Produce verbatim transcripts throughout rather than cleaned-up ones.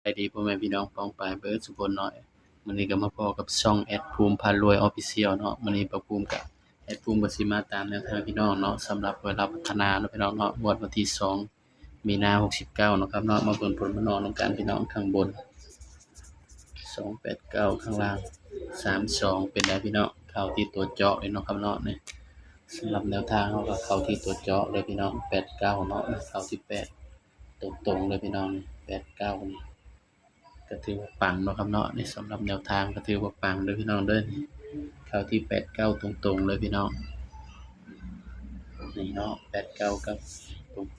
สบายดีพ่อแม่พี่น้องป้องปายเบิดสุคนเนาะ มื้อนี้ก็มาพ้อกับช่องแอดภูมิพารวย Official เนาะ มื้อนี้บ่าวภูมิกับแอดภูมิก็สิมาตามแนวทางพี่น้องเนาะ สำหรับหวยลาวพัฒนาเนาะพี่น้องเนาะ งวดวันที่สองมีนาหกสิบเก้าเนาะครับเนาะ มาเบิ่งผลมานอนนำกันพี่น้อง ข้างบนสองแปดเก้า ข้างล่างสามสอง เป็นไดพี่น้อง เข้าที่ตัวเจาะเลยเนาะครับเนาะ นี่ สำหรับแนวทางเฮาก็เข้าที่ตัวเจาะเลยพี่น้อง แปดเก้าเนาะ เข้าที่แปด ตรงๆเลยพี่น้อง แปดเก้านี่ ก็ถือว่าปังเนาะครับเนาะ นี่สำหรับแนวทางก็ถือว่าปังเด้อพี่น้องเด้อ เข้าที่แปดเก้าตรงๆเลยพี่น้อง นี่เนาะ แปดเก้ากับ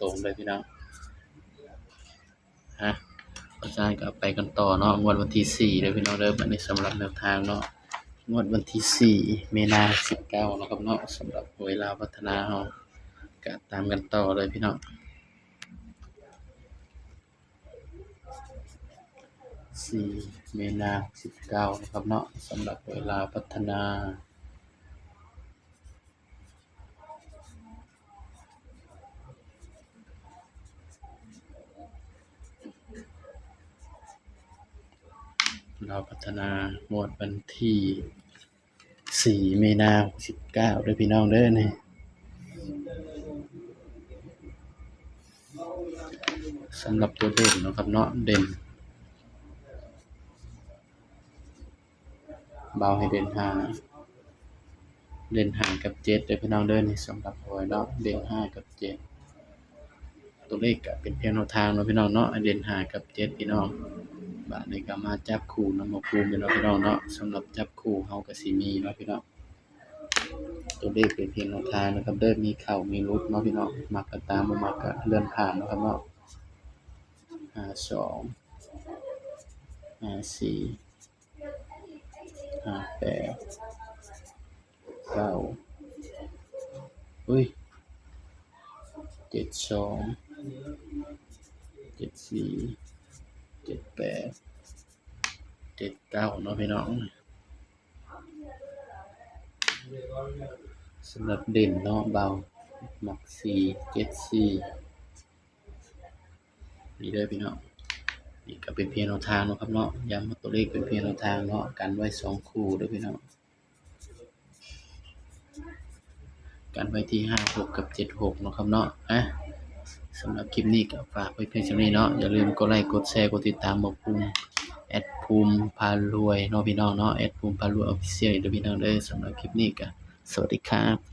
ตรงๆเลยพี่น้อง ฮะ อาจารย์ก็ไปกันต่อเนาะ งวดวันที่สี่เด้อพี่น้องเด้อ บัดนี้สำหรับแนวทางเนาะ งวดวันที่สี่มีนาสิบเก้าเนาะครับเนาะ สำหรับหวยลาวพัฒนาเฮา ก็ตามกันต่อเลยพี่น้อง สี่มีนาหกสิบเก้านะครับเนาะ สำหรับหวยลาวพัฒนา ลาวพัฒนางวดวันที่สี่มีนาหกสิบเก้าเด้อพี่น้องเด้อ นี่ สำหรับตัวเด่นเนาะครับเนาะ เด่น บ่าวให้เด่นห้า เด่นห้ากับเจ็ดเด้อพี่น้องเด้อ นี่สำหรับหวยเนาะ เด่นห้ากับเจ็ด ตัวเลขก็เป็นเพียงแนวทางเนาะพี่น้องเนาะ เด่นห้ากับเจ็ดพี่น้อง บัดนี้ก็มาจับคู่นำบ่าวภูมิพี่น้องเนาะ สำหรับจับคู่เฮาก็สิมีเนาะพี่น้อง ตัวเลขเป็นเพียงแนวทางนะครับเด้อ มีเข้ามีหลุดเนาะพี่น้อง มักก็ตาม บ่มักก็เลื่อนผ่านเนาะครับเนาะ ห้าสอง ห้าสี่ ห้าแปด เก้า อุ้ย เจ็ดสอง เจ็ดสี่ เจ็ดแปด เจ็ดเก้าเนาะพี่น้อง สำหรับเด่นเนาะ บ่าวมักสี่เจ็ดสี่ นี่เด้อพี่น้อง นี่ก็เป็นเพียงแนวทางเนาะครับเนาะ ย้ำว่าตัวเลขเป็นเพียงแนวทางเนาะ กันไว้สองคู่เด้อพี่น้อง กันไว้ที่ห้าหกกับเจ็ดหกเนาะครับเนาะ อ่ะ สำหรับคลิปนี้ก็ฝากไว้เพียงเท่านี้เนาะ อย่าลืมกดไลค์ กดแชร์ กดติดตามบ่าวภูมิ แอดภูมิพารวยเนาะพี่น้องเนาะ แอดภูมิพารวย Official เด้อพี่น้องเด้อ สำหรับคลิปนี้ก็สวัสดีครับ